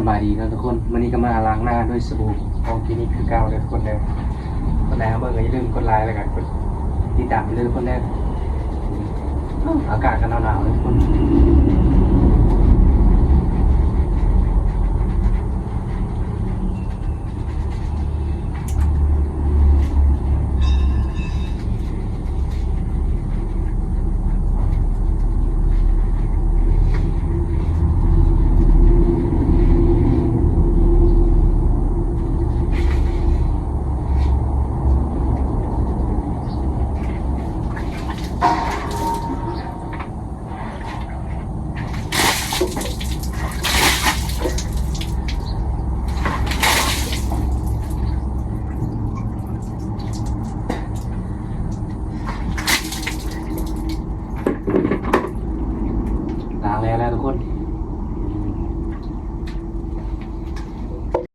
ສະບາຍດີເນາະທຸກຄົນ, ມື້ນີ້ກໍມາລ້າງໜ້າດ້ວຍສະບູຂອງຄລີນິກຄືເກົ່າເດີທຸກຄົນເດີ. ຄົນໃດເຮົາເບິ່ງກໍຢ່າລືມກົດໄລ ແລ້ວກໍກົດຕິດຕາມເດີທຸກຄົນເດີ. ອາກາດກໍໜາວໆເດີທຸກຄົນ.